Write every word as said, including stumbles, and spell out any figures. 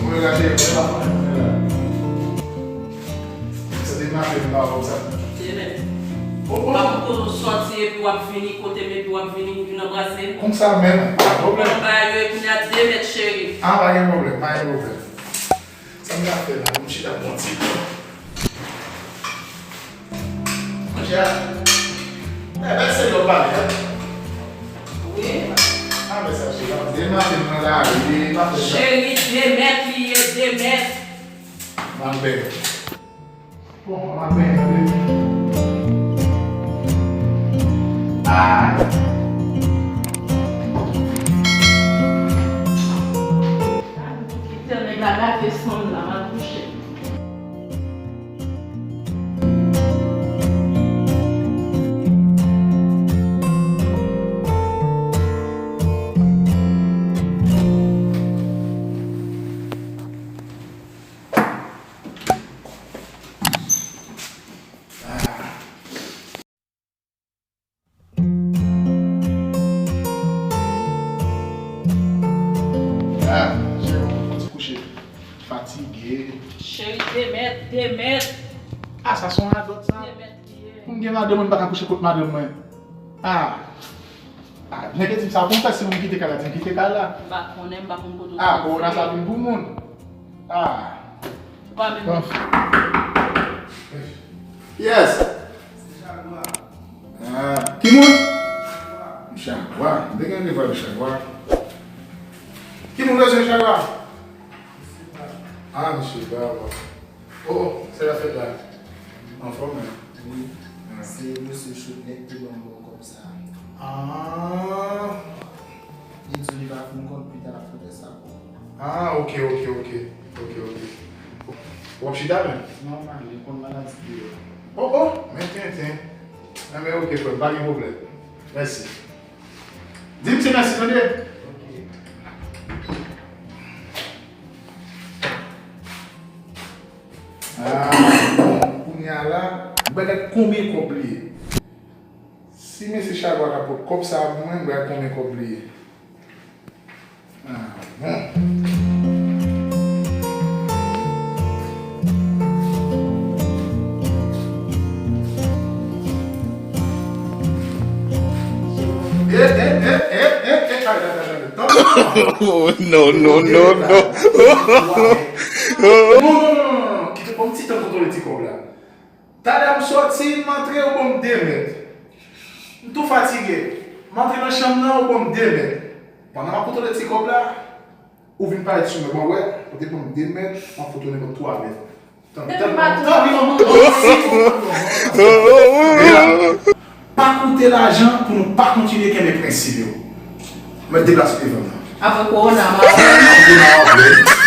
Mwen rache, mwen pa konnen mwen la. Sa te maten m pa wè w sa. Demen. Ou pa konn kote w sòti epi w ap vini kote m epi w ap vini pou vin anbrase m. Konsa menm, pa gen pwoblèm. Ou konn bagay yo e kounye a Demet cheri. Ah, pa gen pwoblèm, pa gen pwoblèm. Sa m ka fè la, pou m chita pou yon ti tan. Monchè, e bèl se lè w pale, hein? Wi. Ah, men sa, chita, demen m ap la, e pa fè sa. Cheri, Demet li ye, Demet. M ap bèl. Bon, m ap bèl, tande. Ah! Kite nèg la lave san l la, m al kouche. Ah, cheri, fò ti kouche. Fatige. Cheri, Demet, Demet. Ah, sa se yon radòt, sa. Demet li ye. Pou m gen madanm, mwen pa ka kouche kot madanm mwen. Ah. Ah, nèg yo di m sa pou m fè, si m kite kay la, di m kite kay la. M pa konnen, m pa konn kote w soti. Ah, kowona sa vin pou moun. Ah. Ou pa menm. Yes. Ah, ki moun? Chagwa. M te gen revwa de Chagwa. Ki moun bezwen Chagwa? Ah, mesye Baba. Oh, oh, se la fèt la. Anfòm, men. Wi. Ah. Se mesye Chotnèt te ban m bon kòb sa. Ah. Li di li va fin kont, pita l ap fè sa pou ou. Ah, ok, ok, ok. Ok, ok. W ap chita, men? Nòmal, li konn maladi li yo. Oh, oh, men tenten. Enben, ok, frè m, pa gen pwoblèm. Mèsi. Di m ti mèsi, tande? Ok. Ah, bon, kounye a la, m pral gade konbyen kòb li ye. Si mesye Chagwa ta pot kòb sa a pou mwen, m pral gade konbyen kòb li ye. Ah, bon. Eh, eh, eh, eh, eh, eh, ay, ay, ay, ay, ay. Oh, no, no, no, no. Non, non, non, non, non. Kite, ban m ti tan kontwole ti kòb la. Talè m sòti, m antre, ou ban m de mèt. M tou fatige. M antre nan chanm nan, ou ban m de mèt. Pandan m ap kontwole ti kòb la, ou vin parèt sou mwen, bon, wè, ou te ban m de mèt, m ap fout ou nenpòt twa mèt. Tanpri, tanpri, tanpri, manman, manman, manman. Pa koute lajan pou nou pa kontinye kenbe prensip yo. Mwen deplase devan nan. Apre kowona, m ap... Kowona, w ap wè.